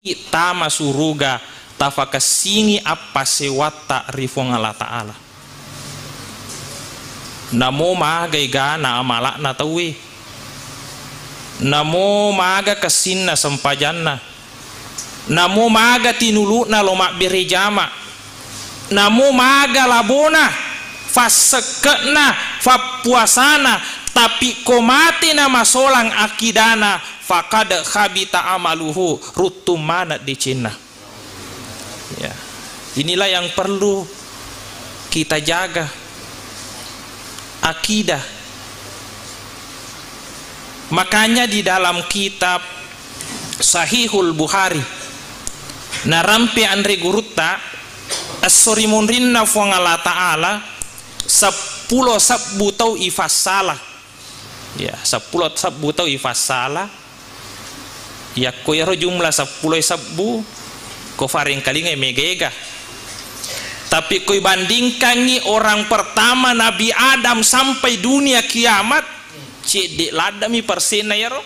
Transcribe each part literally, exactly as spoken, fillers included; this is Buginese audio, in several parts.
tama suruga, tafakessingi appassewatta ri Fuang Allah Ta'ala. Namo maga egana amala'na tauwe, namo maga kessinna sempajanna, namo maga tinulu'na lo mabbere jama, namo maga labona, fassekke'na, fappuasana, tapi ko mate na masolang akidana, faqad khabita amaluhu, ruttung maneng decenna. Ya. Inilah yang perlu kita jaga, akidah. Makanya di dalam kitab Sahihul Bukhari, narampe anre gurutta, esso ri munrinna Fuang Allah Ta'ala, seppulo sebbu tau ifassala. Ya, seppulo sebbu tau ifassala. Yakko iyaro jumlah seppulo sebbu, ko farengkalingai mega-ega. Tapi ko ibandingkangngi orang pertama Nabi Adam sampai dunia kiamat, cedde laddami persenna iyaro.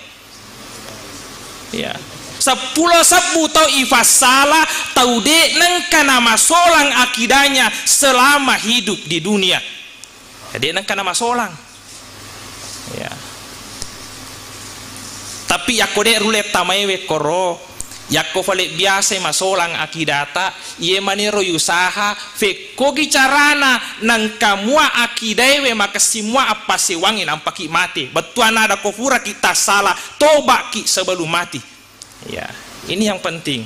Ya. Seppulo sebbu tau ifassala, tau de nengka namasolang akidanya selama hidup di dunia. Ya, de nengka namasolang. Ya. Tapi yakko de rulle tamaewe koro, yakko fale biasai masolang akidata, iye maniro yusaha, fekkogi carana nengka mua akidaewe makessing mua appassewangngi nampaki mate. Bettuanna ada ko furaki tassala, tobaki sebelum mati. Ya, ini yang penting.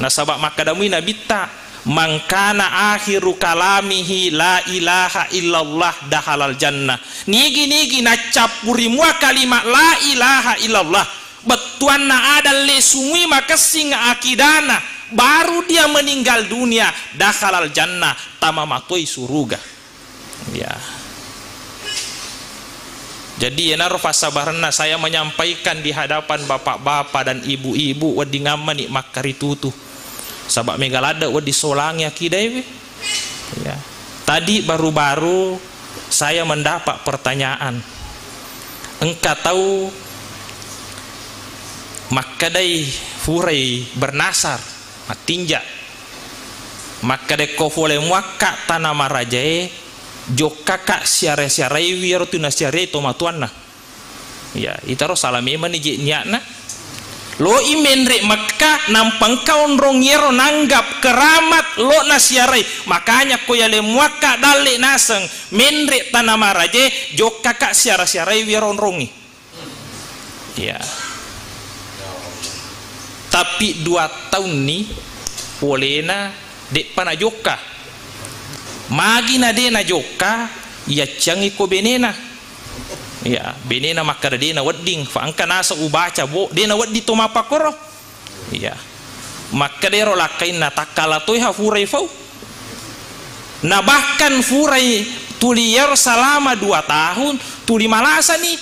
Nasaba makkadamui Nabitta, "Man kana akhiru kalamihi la ilaha illallah dakhalal jannah." Nigi-nigi naccappuri mua kalimat la ilaha illallah, bettuanna ada lessumui makessing akidana, baru dia meninggal dunia, dakhalal jannah, tamamatoi suruga. Ya. Jadi, iyanaro fassabarenna saya menyampaikan di hadapan bapak-bapak dan ibu-ibu, wedding ammani makkaritutu. Saba mega ladde wedding solangi akidaewe. Ya. Tadi baru-baru saya mendapat pertanyaan. Engka tau makkedai furai bernasar. Mattinja. Makkeda ko fole muakka tana marajae, jokkaka siara-siaraiwi iyaro tu nasiarai tomatoanna. Ya, itaro sala memanni je niatna. Loi menre Mekka, nampa engka onrong iyaro nanggap keramat lo nasiarai. Makanya ko yale muakka dalle naseng, menre tana marajae, jokkaka siara-siaraiwi iyaro onrongnge. Iya. Tapi dua taunni polena de'pa najokka. Magi na de najokka, iyacciangi ko benena. Iya, benena makkeda de nawedding, fa engka naseng ubaca, bo, de nawedding to mappakkoro. Iya. Makkedaro lakkainna, takkala toi ha furai fau. Na bahkan furai tuli iyaro salama dua tahun, tuli malasani.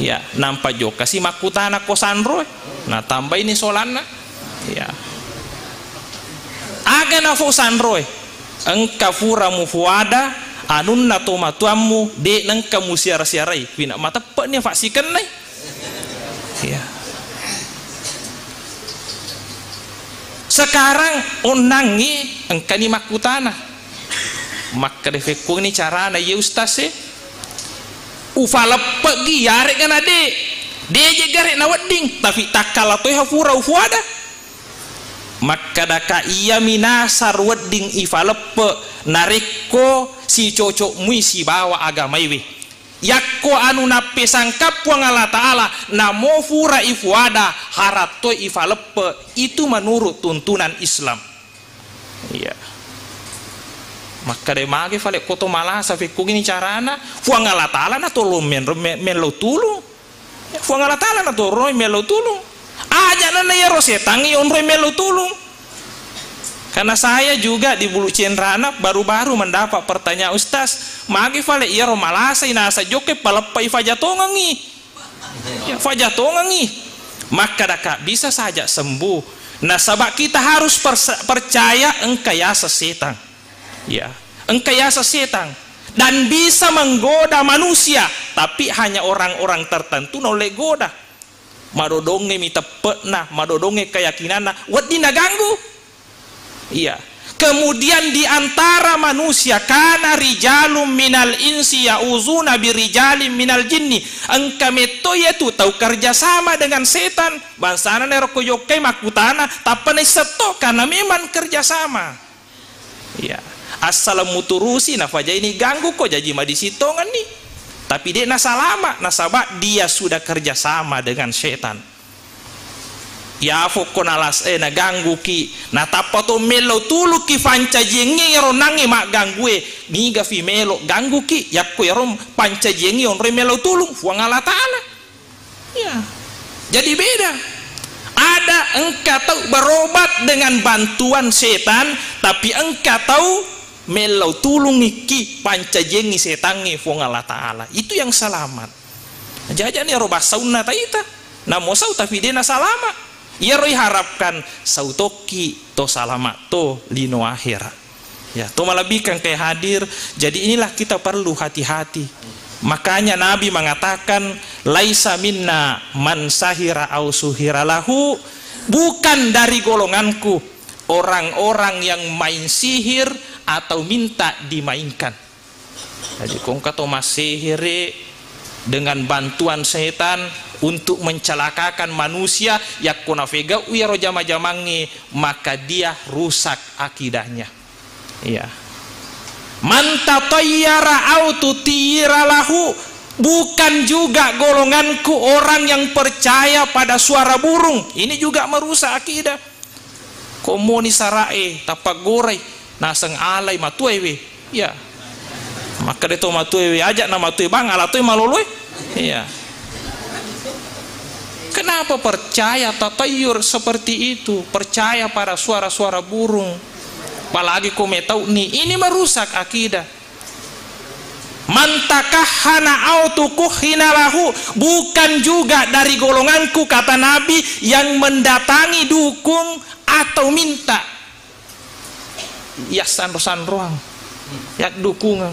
Iya, nampa jokkasi makkutana ko sanroe. Natambaini solanna. Iya. Aga nafau sanroe? Engka fura mufuada anunna tomatuammu, de nengka musiara-siarai. Wina mateppe'ni fasikennai. Iya. Sekarang onnangngi engkani makkutana. Makkeda fekkuani carana iye ustaz e? Ufaleppe'gi yare'ga na de. De je gare nawedding, tapi takkala toi ha fura ufuada. Makkedaka iyami nasar wedding ifaleppe narekko sicocok mui sibawa agamaiwe. Yakko anu nappesangka Puang Allah Ta'ala, namo fura ifuada, harattoi ifaleppe, itu menurut tuntunan Islam. Iya. Makkeda mage fale ko to malasa fekkugini carana, Puang Allah Ta'ala na tolong menro-, me-, mello tulung. Ya, Puang Allah Ta'ala na tolong mello tulung. Aja na iyaro setangngi onroi mello tulung. Karena saya juga di Bulu Cenrana baru-baru mendapat pertanyaan, "Ustaz, magi fale iyaro malasai nasa jokke paleppai fajatongengi?" Ya, fajatongengi. Makkedaka, "Bisa saja sembuh." Nasaba kita harus persa-, percaya engka yaseng setang. Ya, engka yaseng setang. Dan bisa menggoda manusia, tapi hanya orang-orang tertentu naulle goda. Madodongnge mi teppe'na, madodongnge keyakinanna, wedding naganggu. Iya. Kemudian di antara manusia, kana rijalum minal insi yauzuna birijalin minal jinni. Engka metto iyatu tau kerjasama dengan setan. Bangsana nero ko jokkai makkutana, tappa naissetto karena memang kerjasama. Iya. Assaleng muturusi, nafajaini ganggu ko, jaji madisitongenni. Tapi de' nasalama, nasaba dia sudah kerjasama dengan setan. Yafokko nalas-, eh, nagangguki, natappa to mellau tulukki fancajiengnge iyaro nangnge magganggue, nigafi melo gangguki, yakko iyaro pancajiengnge onroi mellau tulung, Fuang Allah Ta'ala. Iya. Jadi beda. Ada engka tau berobat dengan bantuan setan, tapi engka tau mellau tulungikki pancajiengngi setangnge Fuang Allah Ta'ala. Itu yang selamat. Jajani ero bassaunna taita. Namo sau tapi de' nasalama. Iyaro iharapkan sau tokki to salama to lino akhera. Ya, to malebbi engkae hadir. Jadi inilah kita perlu hati-hati. Makanya Nabi mengatakan, "Laisa minna man sahira au suhira lahu," bukan dari golonganku orang-orang yang main sihir atau minta dimainkan. Jadi, ko engka to massihiri dengan bantuan setan untuk mencelakakan manusia, yakko nafegau'i iyaro jama-jamangnge, maka dia rusak akidahnya. Iya. Man tatayyara au tutiyira lahu, bukan juga golonganku orang yang percaya pada suara burung. Ini juga merusak akidah. Ko moni sara'e, tappaggorai, naseng alai matuae we. Iya. Makkeda to matuae we, aja' na matuae bang, ala toi maloloe. Iya. Kenapa percaya tatayur seperti itu? Percaya pada suara-suara burung. Apalagi ko metau'ni. Ini merusak akidah. Man takahhana au tukuhhina lahu, bukan juga dari golonganku, kata Nabi, yang mendatangi dukung atau minta yassanro-sanroang, yaddukungeng.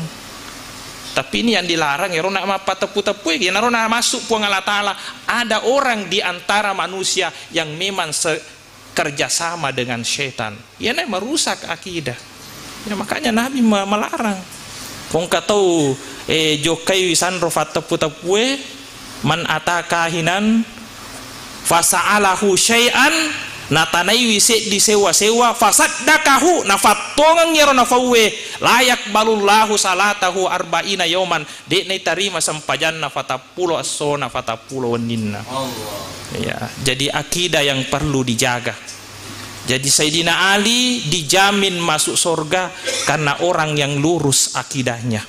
Tapi ini yang dilarang, ero na mappateppu-teppui, iyanaro na masuk Puang Allah Ta'ala. Ada orang di antara manusia yang memang se-, kerjasama dengan setan. Iyana merusak akidah. Ya, makanya Nabi me-, melarang. Ko engka tau, eh, jokkai sanro fatteppu-teppue, man ata kahinan fasa'alahu syai'an, natanaiwi seddi sewa-sewa, fasaddaqahu, nafattongengngi ero nafauwe, la yaqbalullahu salatahu arba'ina yauman, de' naitarima sempajanna fatappulo essona, fatappulo wenninna. Allah. Ya, jadi akidah yang perlu dijaga. Jadi Sayyidina Ali dijamin masuk surga karena orang yang lurus akidahnya.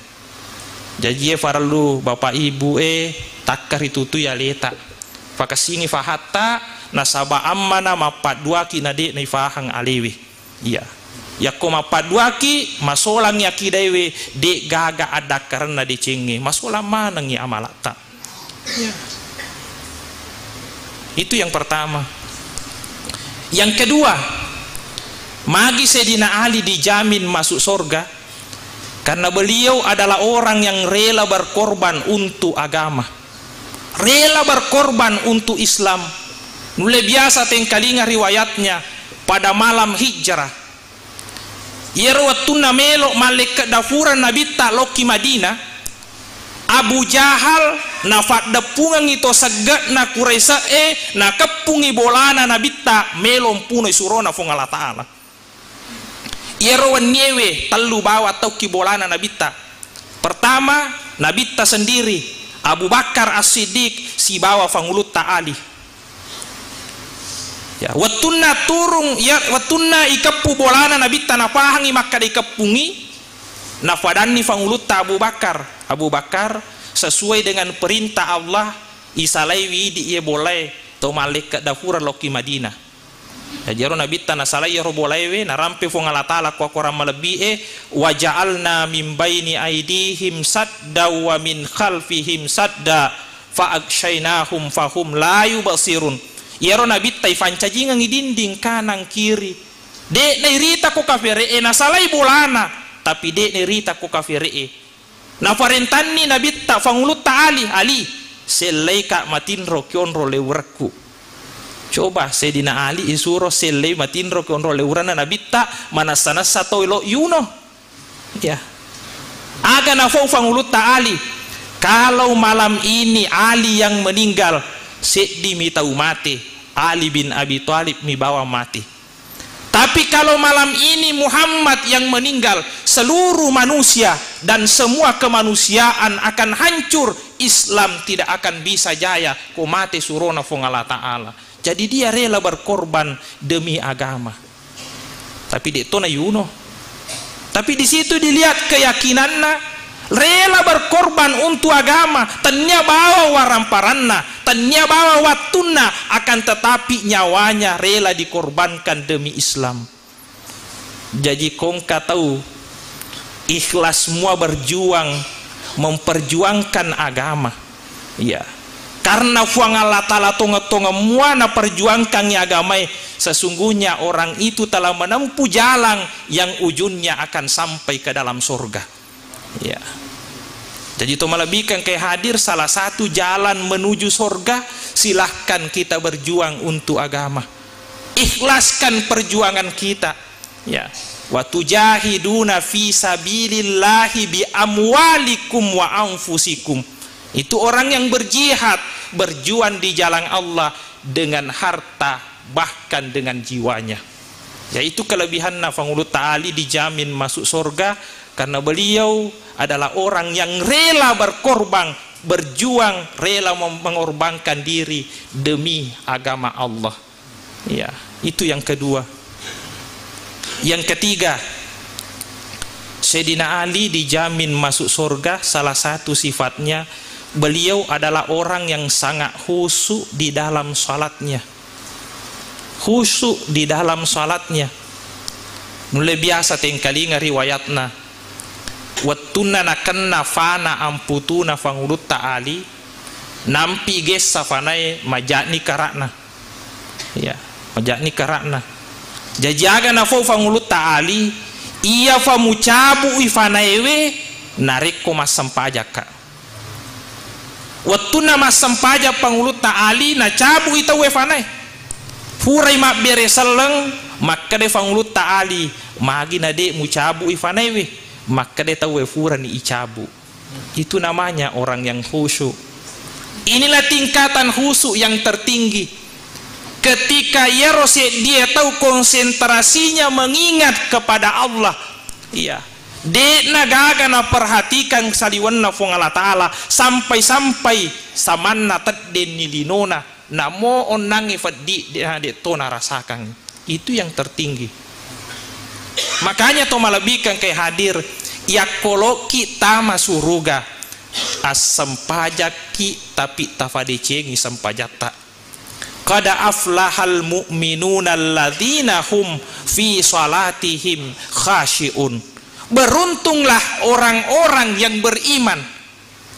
Jaji e farellu bapak ibu e takkaritutui aleta. Fakessingi fahatta nasaba ammana mappadduaki na de' naifahang alewe. Iya. Yakko mappadduaki, masolangngi akidaewe, de' gaga addakkarenna decengnge, masolang manengngi amalatta. Iya. Itu yang pertama. Yang kedua, magi Sayyidina Ali dijamin masuk surga? Karena beliau adalah orang yang rela berkorban untuk agama. Rela berkorban untuk Islam. Nulle biasa tengkalinga riwayatnya pada malam hijrah. Iyaro wettunna melo mallekke dafureng Nabitta lokki Madinah, Abu Jahal nafaddeppungengngi to segge'na Quraisye'e, nakeppungngi bolana Nabitta melo mpunoi surona Fuang Allah Ta'ala. Iyaro wenniewe tellu bawang taukki bolana Nabitta. Pertama, Nabitta sendiri, Abu Bakar As-Siddiq, sibawa Fangulutta Ali. Ya, wettunna turung, ya, wettunna ikeppu bolana Nabitta napahangi makkeda ikeppungi, nafadanni Fangulutta Abu Bakar. Abu Bakar, sesuai dengan perintah Allah, isalaiwi idi iye bolae to mallekke dafureng lokki Madinah. Jaji ero Nabitta nasalai iyaro bolaewe, narampe Fuang Allah Ta'ala ko akorang malebbi'e, "Wa ja'alna min baini aidihim sadda wa min khalfihim sadda, fa aghsyainahum fahum la yubsirun." Iyaro Nabitta ifancajingengngi dinding kanang kiri. De' nairita ko kafere'e, nasalai bolana, tapi de' nairita ko kafere'e. Nafarentanni Nabitta Fangulutta Ali, Ali, Selleika matinro ki onrong lewurekku. Coba Sayyidina Ali isuro sellei matinro ki onrong lewurenna Nabitta, manessa-nessa tau elo yuno. Ya. Aga nafau Fangulutta Ali? Kalau malam ini Ali yang meninggal, seddimi tau mate, Ali bin Abi Thalib mi bawang mate. Tapi kalau malam ini Muhammad yang meninggal, seluruh manusia dan semua kemanusiaan akan hancur, Islam tidak akan bisa jaya, ko mate surona Fuang Allah Ta'ala. Jadi dia rela berkorban demi agama. Tapi de' to na yuno. Tapi di situ dilihat keyakinanna, rela berkorban untuk agama, tennia bawa waramparanna, tennia bawa wattunna, akan tetapi nyawanya rela dikorbankan demi Islam. Jaji kongka tau ikhlas mua berjuang memperjuangkan agama. Iya. Karena Fuang Allah Ta'ala tongeng-tongeng mua naperjuangkangngi agamae, sesungguhnya orang itu telah menempuh jalan yang ujungnya akan sampai ke dalam surga. Ya. Jadi to malebbikan ke hadir, salah satu jalan menuju surga, silahkan kita berjuang untuk agama. Ikhlaskan perjuangan kita. Ya. Wa tujahiduna fi sabilillahi bi amwalikum wa anfusikum. Itu orang yang berjihad, berjuang di jalan Allah dengan harta, bahkan dengan jiwanya. Yaitu kelebihanna Fangulutta Ali dijamin masuk surga karena beliau adalah orang yang rela berkorban, berjuang, rela mem-, mengorbankan diri demi agama Allah. Ya, itu yang kedua. Yang ketiga, Sayyidina Ali dijamin masuk surga, salah satu sifatnya, beliau adalah orang yang sangat khusyuk di dalam salatnya. Khusyuk di dalam salatnya. Nulle biasa tengkalinga riwayatna. Wettunna nakenna fana amputuna Fangulutta Ali, nampi gessa fanae maja'ni kara'na. Iya, maja'ni kara'na. Jaji aga nafau Fangulutta Ali, iyafa mucabu'i fanaewe narekko massempajakka. Wettunna massempajang Fangulutta Ali, nacabu'i tauwe fanae. Furai mabbere selleng, makkeda Fangulutta Ali, magi na de' mucabu'i fanaewe? Makkeda tauwe, furani icabu'. Itu namanya orang yang khusyuk. Inilah tingkatan khusyuk yang tertinggi. Ketika iyaro seddie tau konsentrasinya mengingat kepada Allah, iya, de'na gaga naperhatikan saliwenna Fuang Allah Ta'ala, sampai-sampai samanna teddenni linona, namo onnangngi feddi, de', de' to narasakang. Itu yang tertinggi. Makanya to malebbikan ke hadir, yakko loki tama suruga, assempajakki tapi tafadecengi sempajatta. Qad aflahal mu'minuna alladzina hum fi salatihim khashi'un. Beruntunglah orang-orang yang beriman.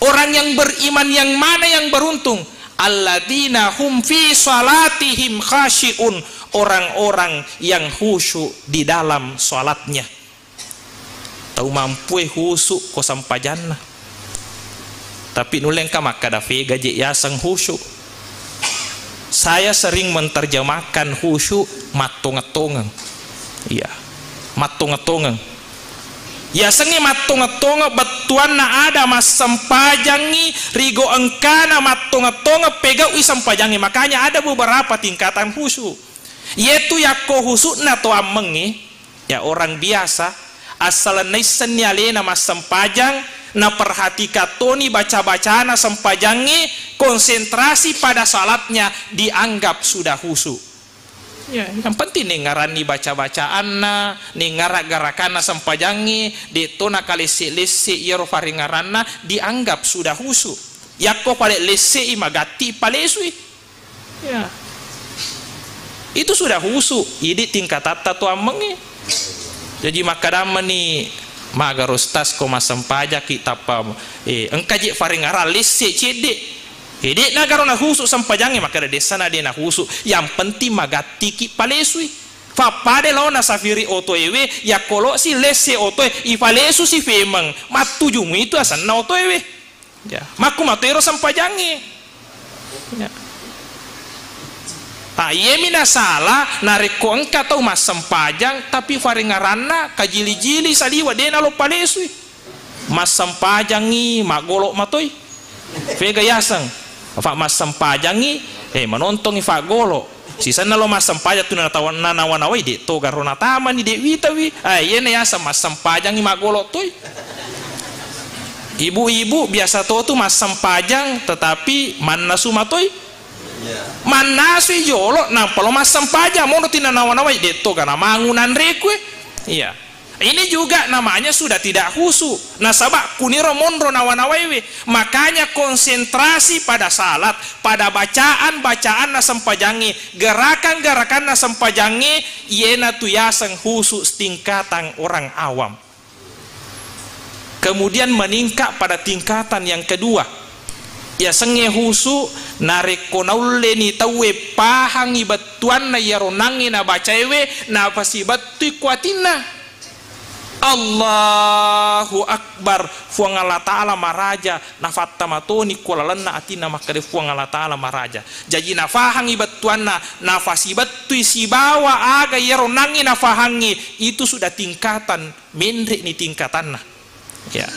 Orang yang beriman yang mana yang beruntung? Alladzina hum fi salatihim khashi'un, orang-orang yang khusyuk di dalam salatnya. Tau mampue khusyuk ko sampajanna. Tapi nulle engka makkada fega je yaseng khusyuk. Saya sering menerjemahkan khusyuk mattongeng-tongeng. Iya, mattongeng-tongeng. Yasengnge mattongeng-tongeng bettuanna ada massempajangngi rigo engkana mattongeng-tongeng pegau'i sempajangnge. Makanya ada beberapa tingkatan khusyuk. Yetu yakko khusyukna to ammengnge, ya, orang biasa, assalenna issenni alena massempajang, naperhatikan toni baca-bacana sempajangnge, konsentrasi pada salatnya, dianggap sudah khusyuk. Ya, yang penting nengngaranni baca-bacaanna, nengngarang garakanna sempajangnge, de' to nakalesse-lesse iyaro farengngaranna, dianggap sudah khusyuk. Yakko pale' lesse'i, magatti palesui. Ya. Itu sudah khusyuk, idi tingkatatta to ammengnge. Jaji makkadammenni, magaro stas ko massempajakki tappa, eh, engka je farengngarang lesse cedde. Eh, de' nagaro na khusyuk sempajangnge, makkada dessana de' na khusyuk. Yang penting magattiki palesui. Fappada laona safiri otoewe, yakko losi lesse otoe, ifalesusi femeng, mattuju muitu asenna otoewe. Ya, makkumato ero sempajangnge. Ya. Ah, iyemi nasala, narekko engka tau massempajang, tapi farengngeranna kajili-jili saliweng, de' nalo palesui. Massempajangngi maggolo' matoi. Fega yaseng. Fa' massempajangngi, eh, manontongngi faggolo'. Sisenna lo massempajang tu natawa-, nanawa-nawai, de' toga ro natamani, de' witawi. Ah, iyena yaseng massempajangngi maggolo' toi. Ibu-ibu biasa to tu massempajang, tetapi mannasu matoi. Mannasui jolo, nampa lo massempajang, mono tu nanawa-nawai, de' toga namangu nanreku, eh. Iya. Ini juga namanya sudah tidak khusyuk. Nasaba kuniro monro nawa-nawaiwe. Makanya konsentrasi pada salat, pada bacaan-bacaan na sempajangnge, gerakan-gerakan na sempajangnge, iyena tu yaseng khusyuk setingkatan orang awam. Kemudian meningkat pada tingkatan yang kedua. Yasengnge khusyuk, narekko naulleni tauwe pahangi bettuanna iyaro nangnge nabacaewe, napasibettui kuatinna. Allahu Akbar, Fuang Allah Ta'ala maraja, nafattama toni ko lalenna atinna makkeda Fuang Allah Ta'ala maraja. Jaji nafahangi bettuanna, nafasibettui sibawa aga iyaro nangnge nafahangi, itu sudah tingkatan, menre'ni tingkatanna. Ya.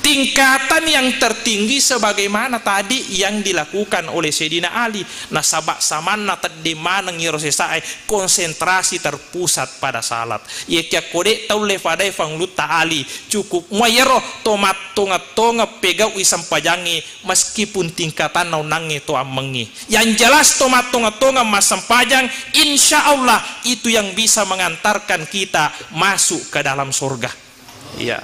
Tingkatan yang tertinggi sebagaimana tadi yang dilakukan oleh Sayyidina Ali. Nasaba samanna tedde maneng iyaro sesae, konsentrasi terpusat pada salat. Iyakiya ko de' taulle fadai Fangulutta Ali, cukup mua iyaro to mattongeng-tongeng pegau'i sempajangnge meskipun tingkatanna onnangnge to ammengnge. Yang jelas to mattongeng-tongeng massempajang, insya Allah itu yang bisa mengantarkan kita masuk ke dalam surga. Iya.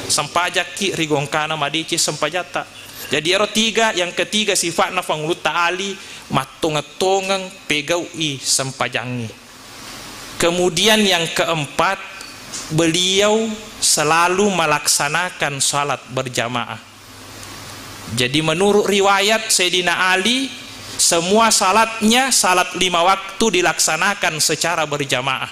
Sempajakki ri gongkana madeceng sempajatta. Jadi ero tiga, yang ketiga sifatna Fangulutta Ali, mattongeng-tongeng pegau'i sempajangnge. Kemudian yang keempat, beliau selalu melaksanakan salat berjamaah. Jadi menurut riwayat Sayyidina Ali, semua salatnya, salat lima waktu dilaksanakan secara berjamaah.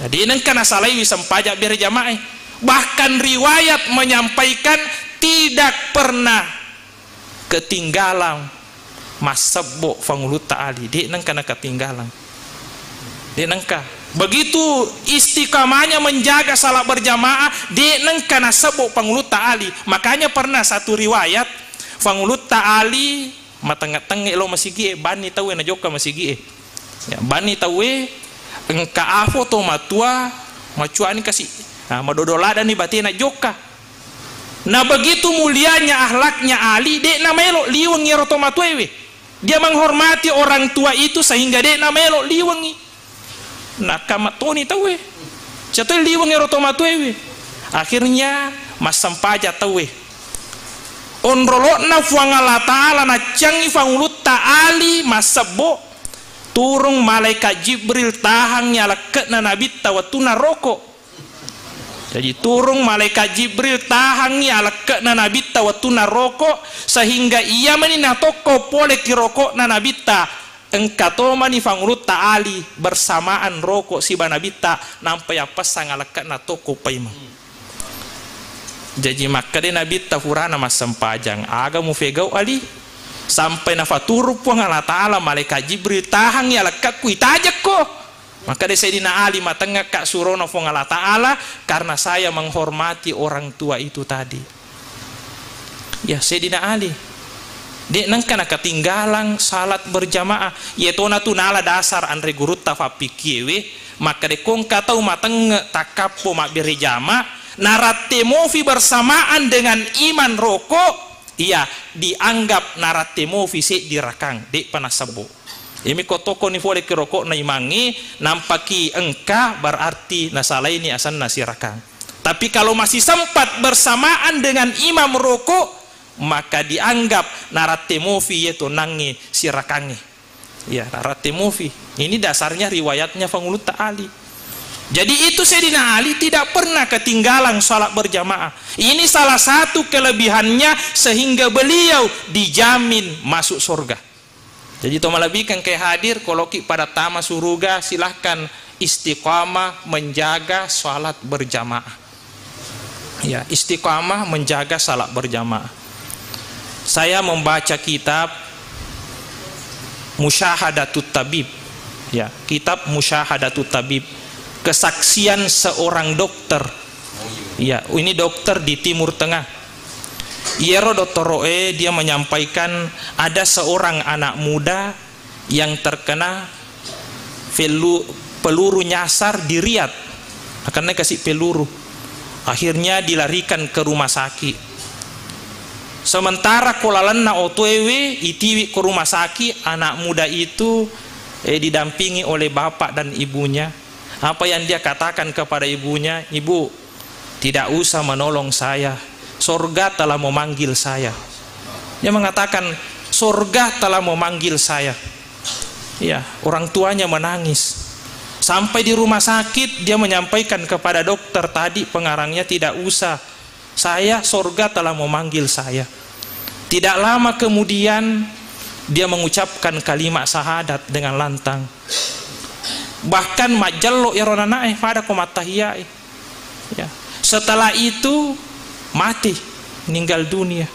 Jadi nengka nasalaiwi sempajang berjamaah. Bahkan riwayat menyampaikan tidak pernah ketinggalan massebbo Fangulutta Ali. De' nengka nakatinggalan. De' nengka. Begitu istiqamahnya menjaga salat berjamaah, de' nengka nasebbo Fangulutta Ali. Makanya pernah satu riwayat, Fangulutta Ali matengnge-tengnge lo masigi'e, banni tauwe najokka masigi'e. Ya, banni tauwe, engka afo to matua, macuani kasi, ah, madodo ladani batena jokka. Na begitu mulianya akhlaknya Ali, de' namaelo liweng iyaro to matuaewe. Dia menghormati orang tua itu sehingga de' namaelo liwengi. Nakama toni tauwe. Sia toi liweng ero to matuewe. Akhirnya massempaja tauwe. Onrolo'na Fuang Allah Ta'ala nacciangngi Fangulutta Ali massebbo, turung malaikat Jibril tahangngi alekke'na Nabitta wettunna roko. Jadi turung malaikat Jibril tahangngi alekke'na Nabitta wettunna roko, sehingga iya mani natokko pole ki roko'na Nabitta. Engka tomani Fangulutta Ali bersamaan roko siba Nabitta, nampa yappessang alekke'na tokko paimeng. Jaji makkeda Nabitta furana massempajang, aga mufegau Ali? Sampai nafaturung Puang Allah Ta'ala malaikat Jibril, tahangngi alekkekku, itajekko. Makkeda Sayyidina Ali, matengngekka surona Puang Allah Ta'ala karena saya menghormati orang tua itu tadi. Ya, Sayyidina Ali, de' nengka nakatinggalang salat berjamaah. Iye tona tu nala dasar anre gurutta fappikiewe, makkeda ko engka tau matengngek takkappo mabbere jama, naratte mofi bersamaan dengan imang roko, iya, dianggap naratte mofi seddi rakang, de'pa nasebbo. Iyami ko tokkoni fole ki roko'na imangnge, nampaki engka, berarti nasalaini asenna sirakang. Tapi kalau masih sempat bersamaan dengan imam roko, maka dianggap naratte mofi iye to nangnge sirakangnge. Ya, naratte mofi. Ini dasarnya riwayatnya Fangulutta Ali. Jadi itu Sayyidina Ali tidak pernah ketinggalan salat berjamaah. Ini salah satu kelebihannya sehingga beliau dijamin masuk surga. Jadi to malebbiku engkae hadir, ko loki pada tama suruga, silahkan istiqamah menjaga salat berjamaah. Ya, istiqamah menjaga salat berjamaah. Saya membaca kitab Musyahadatut Tabib. Ya, kitab Musyahadatut Tabib, kesaksian seorang dokter. Ya, ini dokter di Timur Tengah. Iyaro dottoro'e, dia menyampaikan ada seorang anak muda yang terkena pelu-, peluru nyasar di Riyadh. Akan naik kasih peluru. Akhirnya dilarikan ke rumah sakit. Sementara ko lalenna otoewe itiwi ke rumah sakit, anak muda itu, eh, didampingi oleh bapak dan ibunya. Apa yang dia katakan kepada ibunya, "Ibu, tidak usah menolong saya. Sorga telah memanggil saya." Dia mengatakan, "Sorga telah memanggil saya." Ya, orang tuanya menangis. Sampai di rumah sakit, dia menyampaikan kepada dokter tadi, pengarangnya, "Tidak usah. Saya, sorga telah memanggil saya." Tidak lama kemudian, dia mengucapkan kalimat syahadat dengan lantang. Bahkan majjello iyaro nanae, pada ko mattahiyae. Ya. Setelah itu, mati, meninggal dunia,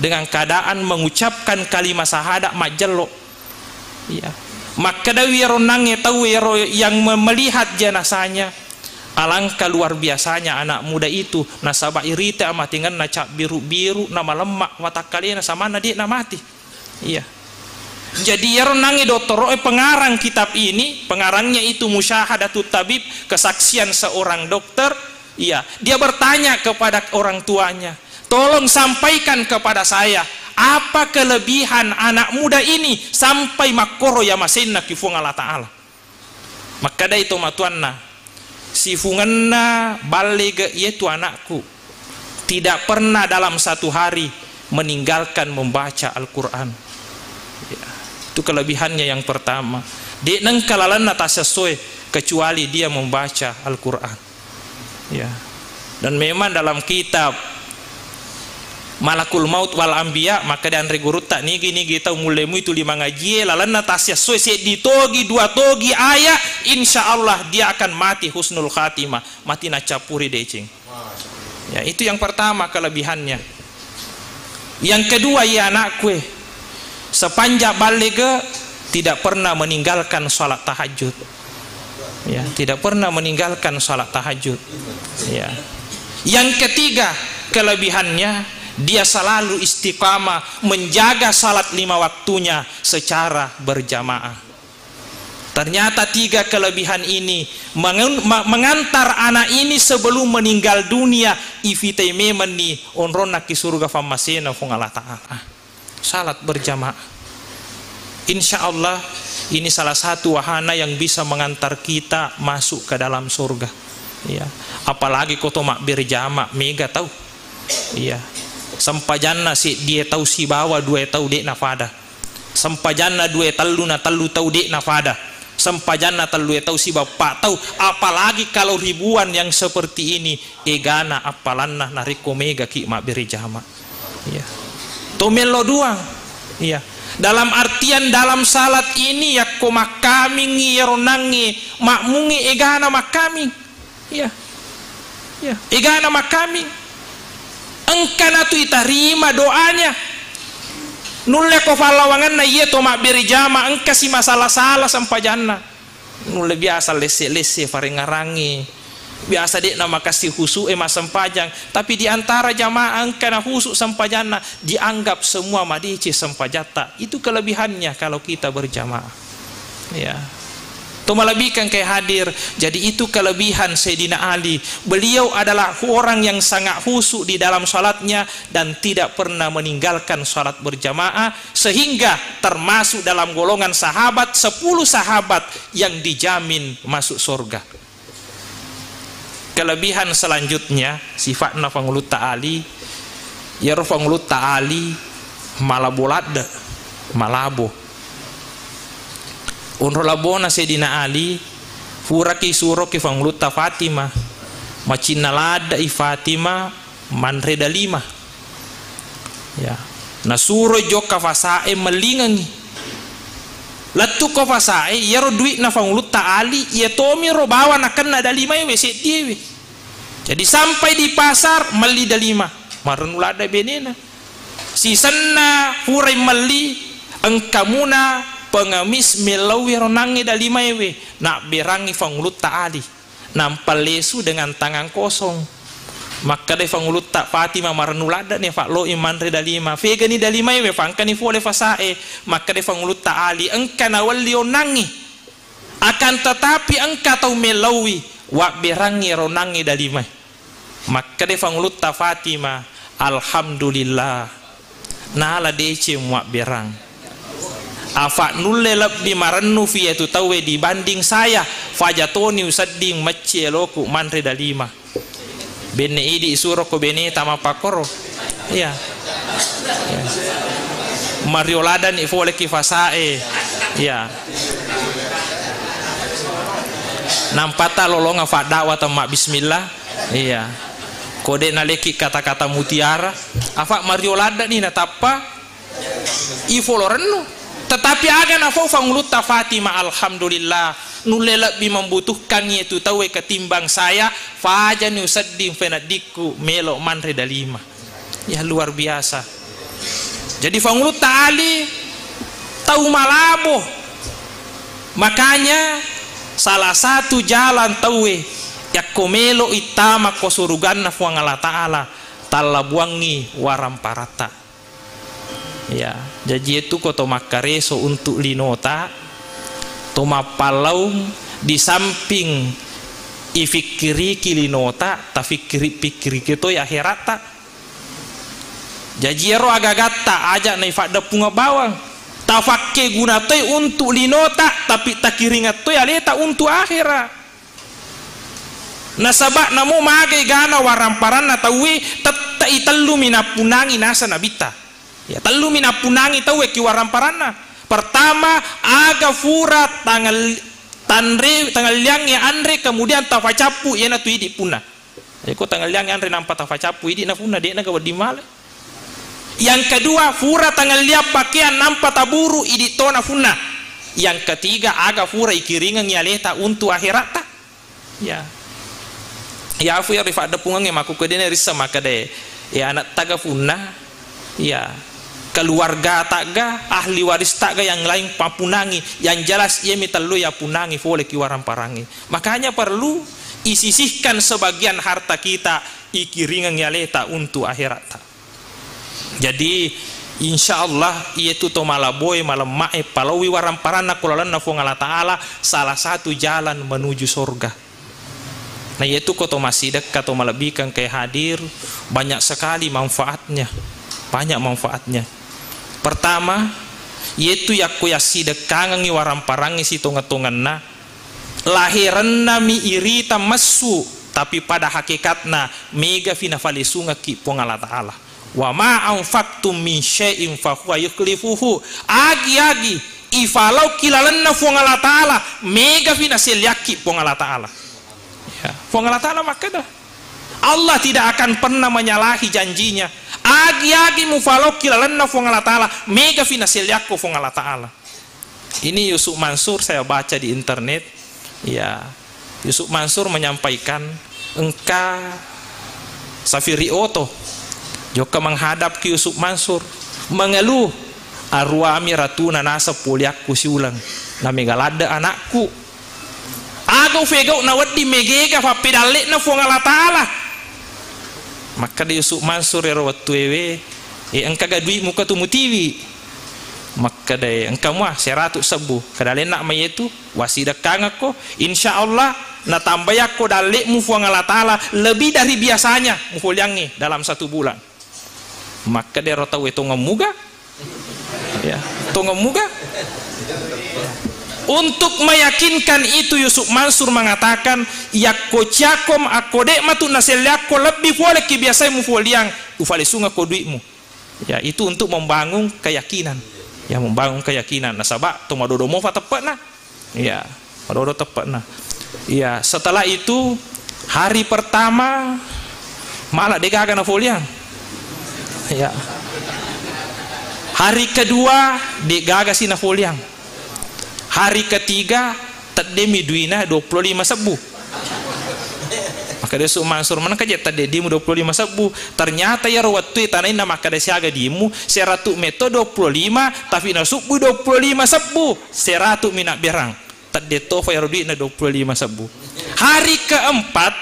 dengan keadaan mengucapkan kalimat syahadat majjello. Ya. Makkedawi iyaro nangnge tau iyaro yang me-, melihat jenazahnya, "Alangkah luar biasanya anak muda itu, nasaba irita amatengenna cabbiru-biru, namalemma watakkalena, samanna de'na mati." Iya. Jadi, iyaro nangnge dottoro'e pengarang kitab ini, pengarangnya itu Musyahadatut Tabib, kesaksian seorang dokter, iya, dia bertanya kepada orang tuanya, "Tolong sampaikan kepada saya, apa kelebihan anak muda ini sampai makkoro iya masenna ki Fuang Allah Ta'ala?" Makkedai tomatoanna, "Sifungenna ballega iyatu anakku, tidak pernah dalam satu hari meninggalkan membaca Al-Quran." Ya, itu kelebihannya yang pertama. De' nengka lalenna tasessoe kecuali dia membaca Al-Quran. Ya. Dan memang dalam kitab Malakul Maut wal Anbiya, maka dianre gurutta, "Nigi-nigi tau mulle mui tuli mangajie, lalenna tasiassoe seddi togi, dua togi aya, insya Allah dia akan mati husnul khatimah, mati nacappuri deceng." Ya, itu yang pertama kelebihannya. Yang kedua, iya anakku, eh, sepanjang ballega tidak pernah meninggalkan salat tahajud. Ya, tidak pernah meninggalkan salat tahajud. Ya. Yang ketiga, kelebihannya, dia selalu istiqamah menjaga salat lima waktunya secara berjamaah. Ternyata tiga kelebihan ini mengen-, ma-, mengantar anak ini sebelum meninggal dunia, ifitai memenni onronna ki surga fammasena Fuang Allah Ta'ala. Salat berjamaah. Insya Allah, ini salah satu wahana yang bisa mengantar kita masuk ke dalam surga. Ya. Apalagi ko to mabbere jama, mega tau. Iya. Sempajanna seddie tau sibawa dua tau de' nafada. Sempajanna dua tellu na tellu tau de' nafada. Sempajanna tellu tau sibawa pa tau. Apalagi kalau ribuan yang seperti ini, egana appalanna narekko mega ki mabbere jama. Iya. To mello duang. Iya. Dalam artian dalam salat ini, yakko makkamingngi iyaro nangnge makmungnge egana makkaming. Iya. Iya. Egana makkaming. Engka natu itarima doanya. Nulle ko fallawangenna iya to mabbere jama, engka si masala-sala sempajanna. Nulle biasa lesse-lesse farengngarangngi. Biasa de'na makassi husu e massempajang, tapi di antara jamaah engka na husu sempajanna, dianggap semua madeceng sempajatta. Itu kelebihannya kalau kita berjamaah. Ya. To malebbikan ke hadir. Jadi itu kelebihan Sayyidina Ali. Beliau adalah orang yang sangat husu di dalam salatnya dan tidak pernah meninggalkan salat berjamaah, sehingga termasuk dalam golongan sahabat, sepuluh sahabat yang dijamin masuk surga. Kelebihan selanjutnya, sifatna Fangulutta Ali, iyaro Fangulutta Ali malabo ladde, malabo. Onro labona Sayyidina Ali, furaki suroki Fangulutta Fatimah, macinna ladde i Fatimah, manre dalima. Ya. Nasuro jokka fasae mellingengngi. Lettu ko fasae, iyaro dui'na Fangulutta Ali, iya tomiro bawa nakenna dalimae we seddie we. Jadi sampai di pasar, melli dalima. Marennu ladde benena. Sisenna purai melli, engkamuna pengemis mellaui ronangnge dalimaewe, nabberangngi Fangulutta Ali. Nampa lesu dengan tangan kosong. Makkedai Fangulutta Fatimah, marennu ladde'ni, afak loi manre dalima. Fegani dalimaewe, fangkani fole fasae. Makkedai Fangulutta Ali, engka nawelli onnangngi. Akan tetapi engka tau mellaui, wabberangngi ronangnge dalimae. Makkedai Fangulutta Fatimah, "Alhamdulillah, nala deceng muabberang. Afak nulle lebbi marennu fi iyatu tauwe dibanding saya, faja toni usedding mecci eloku manre dalima." Benne idi suroko beneta mappakkoro. Iya. Iya. Mario ladani foleki fasae. Iya. Nampata lolonga faddawa temma bismillah. Iya. Kode naleki kata-kata mutiara, afa mario ladani natappa ifolo rennu. Tetapi aga nafau Fangulutta Fatimah, alhamdulillah, nulle lebbi membutuhkan iyatu tauwe ketimbang saya, fajani usedding feneddikku melo manre dalima. Ya, luar biasa. Jadi Fangulutta Ali tau malabo. Makanya salah satu jalan tauwe yakko melo ittama ko suruganna Fuang Allah Ta'ala, tallabuangngi waramparatta. Ya, jaji itu ko to makkareso untuk linota, to mappallaung, di samping ifikkiriki linota, tafikkiri-fikkiriki toi akheratta. Jaji ero agagatta aja naifaddeppunga bawang. Tafakkeguna toi untuk linota, tapi takiringa toi aleta untuk akhera. Nasaba namo magai gana waramparanna tauwe, tette itellumi nappunangi nasa nabitta. Ya, tellumi nappunangi tauwe ki waramparanna. Pertama, aga fura tangel-, tanre, tangelliangnge anre, kemudian tafacappu iyanatu idi punna. Eko tangelliang anre nampa tafacappu idi nafunna, de'na ga wedding male. Yang kedua, fura tangelliang pakeang nampa taburu idi tona funna. Yang ketiga, aga fura ikiringengngi aleta untuk akheratta. Ya. Ya, afu ya rifaddepungengnge makkukkue dena rissa makkedae. Ya, anak taga funna. Ya. Keluarga tagga, ahli waris tagga yang lain papunangi. Yang jelas iya mi tellu ya punangi fole ki waramparangngi. Makanya perlu isisihkan sebagian harta kita, ikiringengngi aleta untuk akheratta. Jadi, insya Allah, iyatu to malaboe, malemmae, palaui waramparanna ko lalenna Fuang Allah Ta'ala, salah satu jalan menuju sorga. Nah, iyatu ko to massidekka, to malebbikeng ke hadir, banyak sekali manfaatnya. Banyak manfaatnya. Pertama, iyatu yakko yassidekkangengngi waramparangnge sitongeng-tongenna, laherennami irita messu, tapi pada hakikatna megafi nafalesungekki Puang Allah Ta'ala. "Wa ma anfaqtum min syai'in fahuwa yukhlifuhu." Agi-agi ifalauki lalenna Fuang Allah Ta'ala, megafi naselliakki Puang Allah Ta'ala. Ya, Fuang Allah Ta'ala makkeda, Allah tidak akan pernah menyalahi janjinya. Agi-agi mufalauki lalenna Fuang Allah Ta'ala, megafi naselliakko Fuang Allah Ta'ala. Ini Yusuf Mansur saya baca di internet. Ya, Yusuf Mansur menyampaikan, engka safiri oto jokka menghadap ke Yusuf Mansur, mengeluh, "Aruami ratuna naseng poliakku siuleng, namega ladde anakku. Aga ufegau nawedding megega fappedalle'na Fuang Allah Ta'ala?" Makkeda Yusuf Mansur ero wettuewe, "E, engkaga duitmu katu mutiwi?" Makkedae, "Engka mua seratu sebbu." Keda alenna mayetu, "Wasidekkangekko, insya Allah natambayakko dalle'mu Fuang Allah Ta'ala lebih dari biasanya mufoliangnge dalam satu bulan." Makkeda ero tauwe, "Tongeng muga?" Ya, tongeng muga? Untuk meyakinkan itu, Yusuf Mansur mengatakan, "Yakko ciakkom akko de' matu naselleakko lebbi pole ki biasai mufoliang, ufalesungekko duitmu." Ya, itu untuk membangun keyakinan. Ya, membangun keyakinan. Nasaba to madodo mofa teppe'na. Ya, madodo teppe'na. Ya, setelah itu, hari pertama, malah degaga nafoliang. Ya. Hari kedua, degaga si nafoliang. Hari ketiga, teddemi duina dua puluh lima sebbu. Makkeda Yusuf Mansur, "Manengka je tadde dimu dua puluh lima sebbu?" Ternyata iyaro wettue tanainna makkeda siaga dimu, seratu metto dua puluh lima, tapi nasubbu dua puluh lima sebbu, seratu mi nabberang. Tadde tofa iyaro duitna dua puluh lima sebbu. Hari keempat,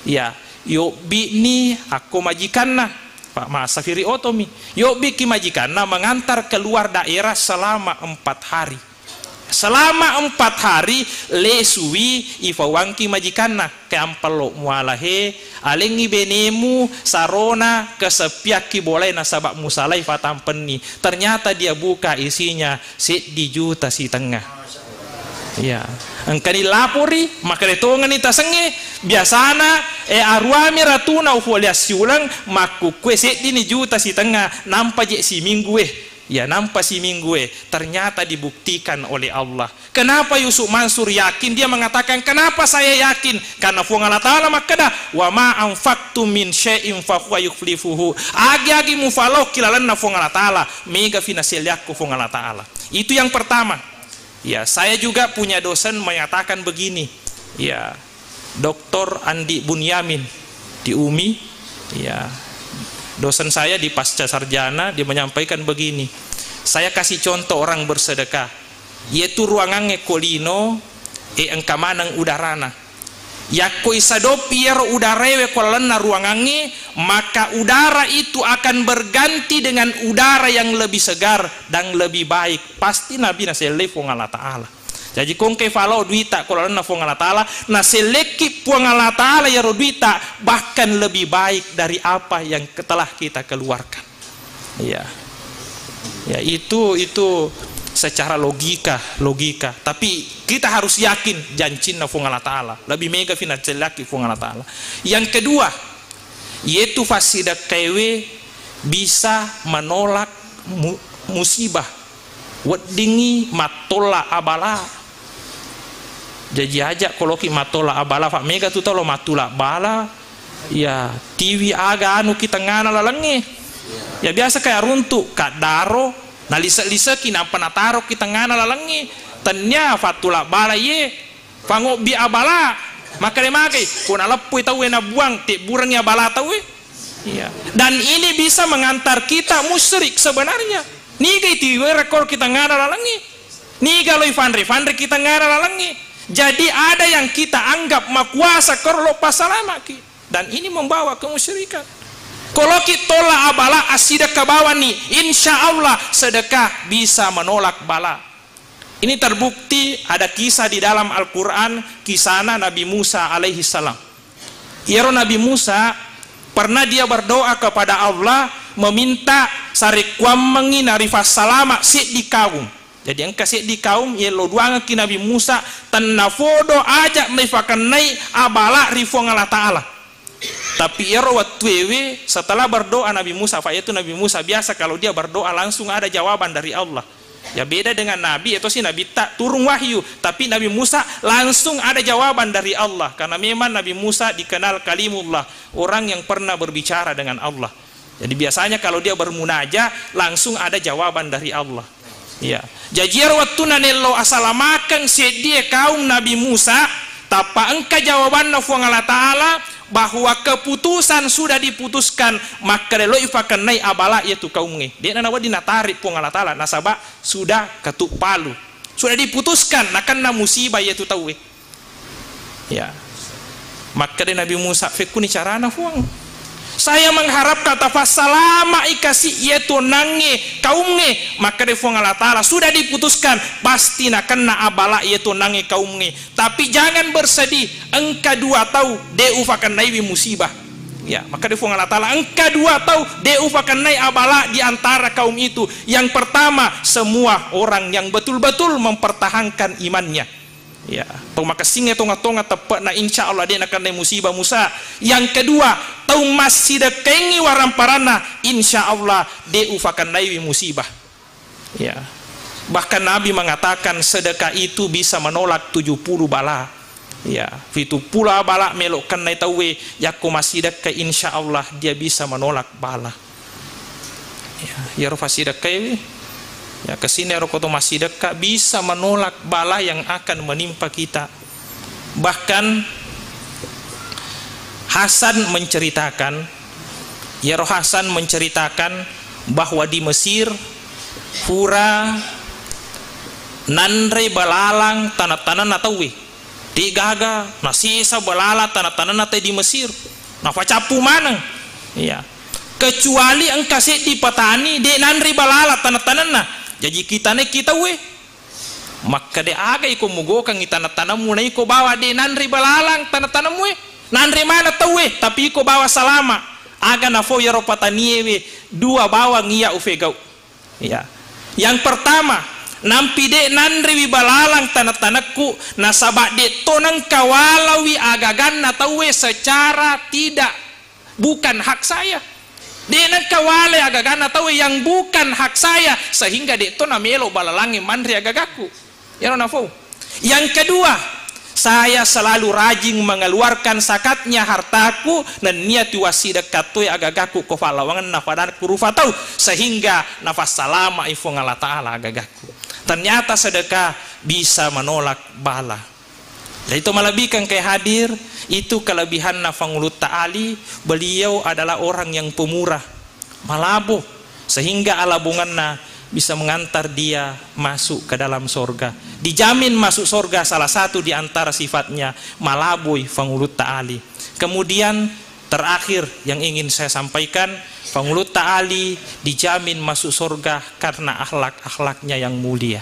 ya, yobbi'ni akko majikanna. Pak Masa Firi Otomi. Yobbi'ki majikanna mengantar keluar daerah selama empat hari. Selama empat hari, lesui ifawangki majikanna. Ke ampello muala he, alengngi benemu sarona kesepiakki bolae nasaba musalai fatampenni. Ternyata dia buka isinya seddi juta sitengnga. Iya. Engkani lapori, makkeda tongengni tasengnge, biasana, eh, aruami ratuna ufole assiuleng, makkukkue seddini juta sitengnga, nampa je siminggu, eh. Ya, nampa siminggu, eh. Ternyata dibuktikan oleh Allah. Kenapa Yusuf Mansur yakin? Dia mengatakan, "Kenapa saya yakin?" Karena Fuang Allah Ta'ala makkeda, "Wa ma anfaqtum min syai'in fahuwa yukhlifuhu." Agi-agi mufalokki lalenna Fuang Allah Ta'ala, mega fi naselleakko Fuang Allah Ta'ala. Itu yang pertama. Ya, saya juga punya dosen menyatakan begini. Ya, Doktor Andi Bunyamin di umi. Ya, dosen saya di pasca sarjana, dia menyampaikan begini. Saya kasih contoh orang bersedekah. Yaitu ruangangnge ko lino, e engka maneng udarana. Yakko isadoppi iyaro udaraewe ko lalenna ruangangnge, maka udara itu akan berganti dengan udara yang lebih segar dan lebih baik. Pasti Nabi nasellei Fuang Allah Ta'ala. Jaji, ko engkai falo duita ko lalenna Fuang Allah Ta'ala, nasellekki Puang Allah Ta'ala iyaro duita bahkan lebih baik dari apa yang telah kita keluarkan. Iya. Ya, itu, itu secara logika, logika. Tapi kita harus yakin jancinna Fuang Allah Ta'ala. Lebih mega fi nasellekki Fuang Allah Ta'ala. Yang kedua, yaitu fassidekkaewe bisa menolak mu-, musibah. Weddingngi mattola abala. Jaji aja koloki mattola abala, fa mega tu tau lo mattula bala, ya, tiwi aga anu ki tengngana lalengnge. Ya, biasa kaya runtu, kaddaro, nalise-liseki, nappa nataro ki tengngana lalengnge. Tennia fattula bala ye, fangobbi abala. Makkeda magai, ko naleppui tauwe nabuang, tebburengngi abala tauwe. Iya. Dan ini bisa mengantar kita musyrik sebenarnya. Niga itiwere koro ki tengngana lalengnge. Niga loi fanre-fanre ki tengngana lalengnge. Jadi ada yang kita anggap makuasa koro lo passalamaki. Dan ini membawa kemusyrikan. Koloki tola abala assidekka bawani, insya Allah sedekah bisa menolak bala. Ini terbukti ada kisah di dalam Al-Quran, kisahna Nabi Musa alaihi salam. Iyaro Nabi Musa pernah dia berdoa kepada Allah, meminta sarekkuammengngi narifassalama seddi kaum. Jadi engka seddi kaum yello duangekki Nabi Musa, tennafodo aja naifakennai abala ri Fuang Allah Ta'ala. Tapi iyaro wettuewe setelah berdoa Nabi Musa, fa iyatu Nabi Musa biasa kalau dia berdoa langsung ada jawaban dari Allah. Ya, beda dengan Nabi, itu si Nabi tak turun wahyu, tapi Nabi Musa langsung ada jawaban dari Allah, karena memang Nabi Musa dikenal kalimullah, orang yang pernah berbicara dengan Allah. Jadi biasanya kalau dia bermunajat langsung ada jawaban dari Allah. Iya. Jaji iyaro wettunna nello asalamakeng seddie kaum Nabi Musa, tappa engka jawabanna Fuang Allah Ta'ala bahwa keputusan sudah diputuskan, makkeda loi fakennai abala iyatu kaumnge. De'na nawedding natarik Fuang Allah Ta'ala, nasaba sudah ketuk palu. Sudah diputuskan nakenna musibah iyatu tauwe. Ya. Makkeda Nabi Musa, "Fekkuni carana, Fuang? Saya mengharapkan tafassalama'i kasi iyatu onnangnge, kaumnge." Makkeda Fuang Allah Ta'ala, "Sudah diputuskan, pasti nakenna abala iyatu onnangnge, kaumnge. Tapi jangan bersedih, engka dua tau de' ufakennaiwi musibah." Ya, makkeda Fuang Allah Ta'ala, "Engka dua tau de' ufakennai abala di antara kaum itu. Yang pertama, semua orang yang betul-betul mempertahankan imannya." Ya, to makessingnge tonga-tonga teppe'na, insya Allah de' nakennai musibah Musa. Yang kedua, tau massidekkaengngi waramparanna, insya Allah de' ufakennaiwi musibah. Ya. Bahkan Nabi mengatakan sedekah itu bisa menolak tujuh puluh bala. Ya, pitu pulo bala melo kennai tauwe, yakko massidekka, insya Allah dia bisa menolak bala. Ya, iyaro fassidekkaewe, ya, kesini ero koto massidekka bisa menolak bala yang akan menimpa kita. Bahkan Hasan menceritakan, iyaro Hasan menceritakan bahwa di Mesir pura nanre balalang tana-tananna tauwe. De'gaga nasesa balalang tana-tananna tauwe di Mesir. Nafacappu maneng. Iya. Kecuali engka seddi petani de' nanre balalang tana-tananna. Jaji kitanekki tauwe. Makkeda, aga iko mugokengngi tana-tanammu, na iko bawa de' nanre balalang tana-tanammu e? Nanre maneng tauwe, tapi iko bawa salama. Aga nafau iyaro petanie we, dua bawang iya ufegau. Iya. Yang pertama, nampi de' nanrewi balalang tana-tanakku, nasaba de' to nengka walawi agaganna tauwe secara tidak, bukan hak saya. De' nengka wale agaganna tauwe yang bukan hak saya, sehingga de' to namelo balalangnge manre agagakku. Iyaro nafau. Yang kedua, saya selalu rajin mengeluarkan zakatnya hartaku, nennia tiwassidekka toi agagakku ko fallawangenna fadanku rufa tau, sehingga nafassalama'i Fuang Allah Ta'ala agagakku. Ternyata sedekah bisa menolak bala. Jadi, to malebbikan ke hadir, itu kelebihanna Fangulutta Ali, beliau adalah orang yang pemurah, malabo, sehingga alabungenna bisa mengantar dia masuk ke dalam sorga. Dijamin masuk sorga salah satu di antara sifatnya, malaboi Fangulutta Ali. Kemudian, terakhir yang ingin saya sampaikan, Fangulutta Ali dijamin masuk sorga karena akhlak-akhlaknya yang mulia.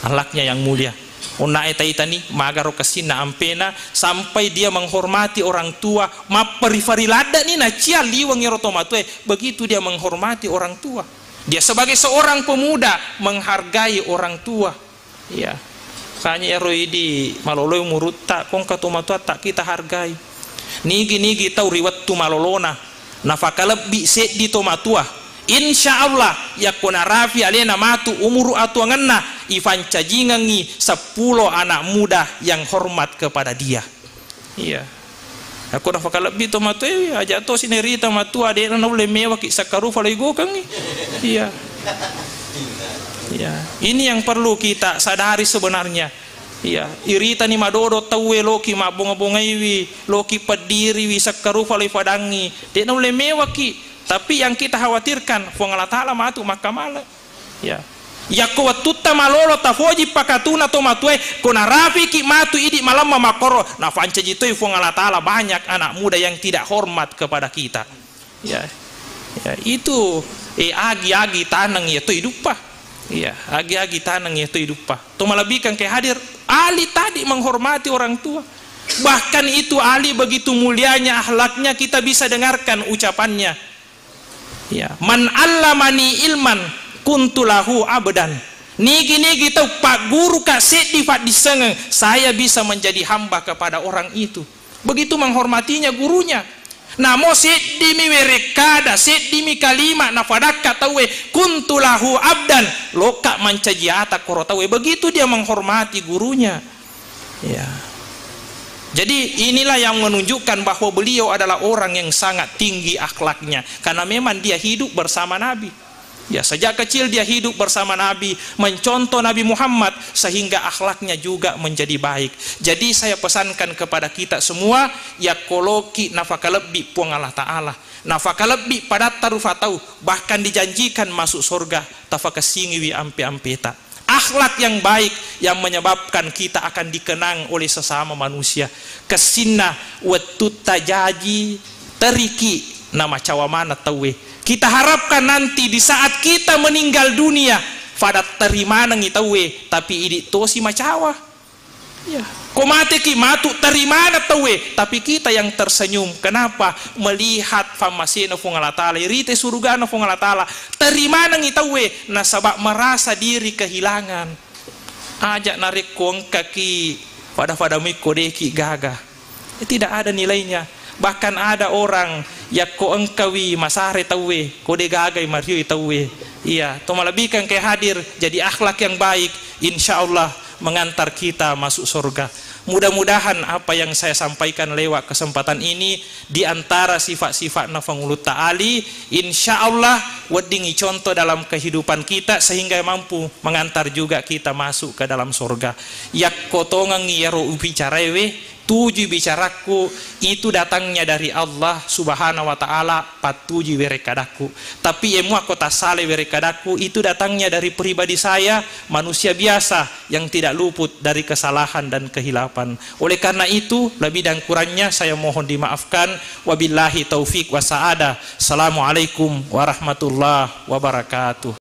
Akhlaknya yang mulia. Onna e taitani, magaro kessinna ampena, sampai dia menghormati orang tua, mapperi-feri laddani nacia liweng ero tomatoe, begitu dia menghormati orang tua. Dia sebagai seorang pemuda menghargai orang tua. Iya. Makanya ero idi maloloi umurutta, kongka tomatoatta kita hargai. Nigi-nigi tau ri wettu malolona, nafakalebbi seddi tomatua. Insya Allah, yakko narafi alena matu umuru atuangenna, ifancajingengngi seppulo anak muda yang hormat kepada dia. Iya. Yakko nafakalebbi tomatoe, aja tosi nerita matua, de'na naulle mewaki sakkarufa lo igokengngi. Iya. Iya. Ini yang perlu kita sadari sebenarnya. Iya. Iritani madodo tauwe, loki mabbonga-bongaiwi, loki peddiriwi, sakkarufa lo ifadangngi. De'na ulle mewaki. Tapi yang kita khawatirkan, Fuang Allah Ta'ala matu makkamala. Ya. Yakko wettutta malolo tafoji pakatuna tomatuae, ko narafiki matu idi malemma makkoro, nafancaji toi Fuang Allah Ta'ala banyak anak muda yang tidak hormat kepada kita. Ya. Ya, itu, eh, agi-agi taneng ya toi duppa. Ya, agi-agi taneng ya toi duppa. To malebbikan ke hadir, Ali tadi menghormati orang tua. Bahkan itu Ali begitu mulianya akhlaknya, kita bisa dengarkan ucapannya. Ya, "Man allamani ilman kuntu lahu abdan." Nigi-nigi tau pagguruka seddi faddissengeng, saya bisa menjadi hamba kepada orang itu. Begitu menghormatinya gurunya. Namo seddimi werekkada, seddimi kalima nafadakka tauwe, "Kuntu lahu abdan," lokka mancaji ata koro tauwe. Begitu dia menghormati gurunya. Ya. Jadi, inilah yang menunjukkan bahwa beliau adalah orang yang sangat tinggi akhlaknya, karena memang dia hidup bersama Nabi. Ya, sejak kecil dia hidup bersama Nabi, mencontoh Nabi Muhammad, sehingga akhlaknya juga menjadi baik. Jadi, saya pesankan kepada kita semua, yakko loki nafakalebbi Puang Allah Ta'ala, nafakalebbi padatta rufa tau, bahkan dijanjikan masuk surga, tafakessingiwi ampe-ampeta. Akhlak yang baik yang menyebabkan kita akan dikenang oleh sesama manusia. Kessinna, wettutta jaji, teriki, namacawa maneng tauwe. Kita harapkan nanti di saat kita meninggal dunia, fada teri manengi tauwe, tapi idi tosi macawa. Ya. Ko mateki matu, teri maneng tauwe, tapi kita yang tersenyum. Kenapa? Melihat fammasena Fuang Allah Ta'ala, irita surugana Fuang Allah Ta'ala. Teri manengi tauwe, nasaba merasa diri kehilangan. Aja narekko engkaki fada-fada mui ko deki gaga. Tidak ada nilainya. Bahkan ada orang yakko engkawi masare tauwe, ko de gagai marioi tauwe. Iya, to malebbikan ke hadir, jadi akhlak yang baik, insya Allah mengantar kita masuk surga. Mudah-mudahan apa yang saya sampaikan lewat kesempatan ini di antara sifat-sifatna Fangulutta Ali, insya Allah wedding icontoh dalam kehidupan kita sehingga mampu mengantar juga kita masuk ke dalam surga. Yakko tongengi iyaro ubicarai we, Tujui bicarakku, itu datangnya dari Allah Subhanahu wa Ta'ala, pattujui werekkadakku. Tapi emu akko tassale werekkadakku, itu datangnya dari pribadi saya, manusia biasa yang tidak luput dari kesalahan dan kehilapan. Oleh karena itu, lebih dan kurangnya saya mohon dimaafkan. Wabillahi taufik wa sa'adah. Assalamualaikum warahmatullahi wabarakatuh.